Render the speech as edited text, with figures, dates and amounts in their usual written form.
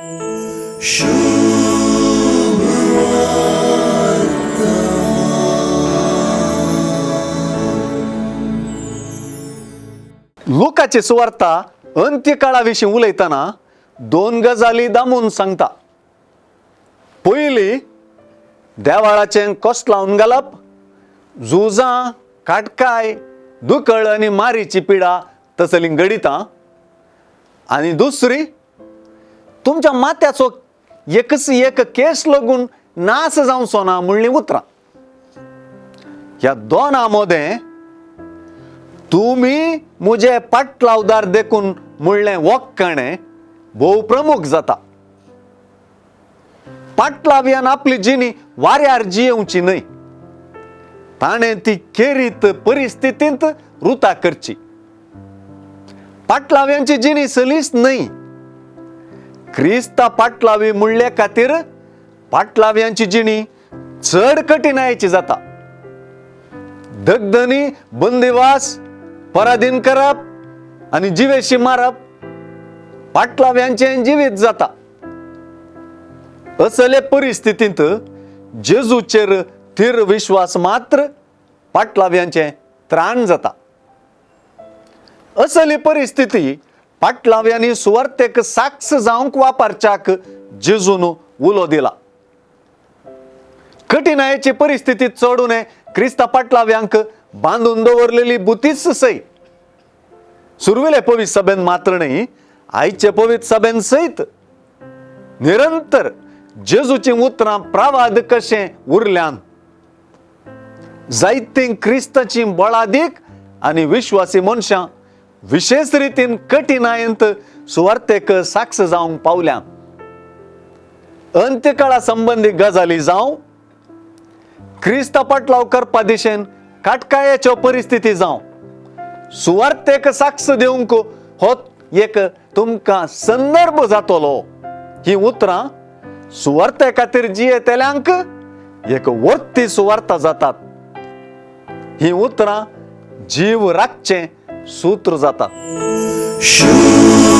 लुकाची सुवार्ता अंत्यकाळा विशीं उलयतना दोन गजाली दामून सांगता. पयली, देवाळाचें कोसलावन घालप, झुजां, काटकाय, दुकळ आनी मारीची पिडा तसली घडितां. आनी दुसरी, तुमच्या माथ्याचो एकच एक केस लागून नास जावचो ना म्हणलीं उतरां. ह्या दोना मदें तुमी म्हजे पाटलावदार देखून म्हणलें वक्कणें भोव प्रमुख जाता. पाटलाव्यान आपली जिणी वाऱ्यार जियेवची न्हय, ताणें ती खेरीत परिस्थितींत रुता करची. पाटलाव्यांची जिणी सलीस न्हय. क्रिस्ता पाटलावी म्हणले खातीर पाटलाव्यांची जिणी चड कठीणायेची जाता. दगदनी, बंदिवास, पराधीन करप आनी जिवेशी मारप पाटलाव्यांचें जिवीत जाता. असले परिस्थितींत जेजूचेर थीर विश्वास मात्र पाटलाव्यांचें त्राण जाता. असली परिस्थिती पाटलाव्यांनी सुवार्तेक साक्ष जावंक वापरच्याक जेजून उलो दिला. कठीणायेची परिस्थिती चडून क्रिस्ता पाटलाव्यांक बांदून दवरलेली बुतीच सय सुरवेले पवित्र सभेन मात्र न्हय, आयचे पवित्र सभेन सयत निरंतर जेजूची उतरां प्रवाद कशें उरल्यान. जायतीं क्रिस्ताची बळादीक आनी विश्वासी मनशां विशेश रितीन कठीणायेंत सुवार्तेक साक्ष जावंक पावल्या. अंत्यकाळा संबंदी गजाली जावं, क्रिस्ता पाटलाव करपा दिशेन काटकायेच्यो परिस्थिती जावं, सुवार्तेक साक्ष दिवंक हो एक तुमकां संदर्भ जातलो. ही उतरां सुवार्ते खातीर जियेतल्यांक एक वर्ती सुवार्ता जातात. ही उतरां जीव राखचें सूत्र जातात. शुभ.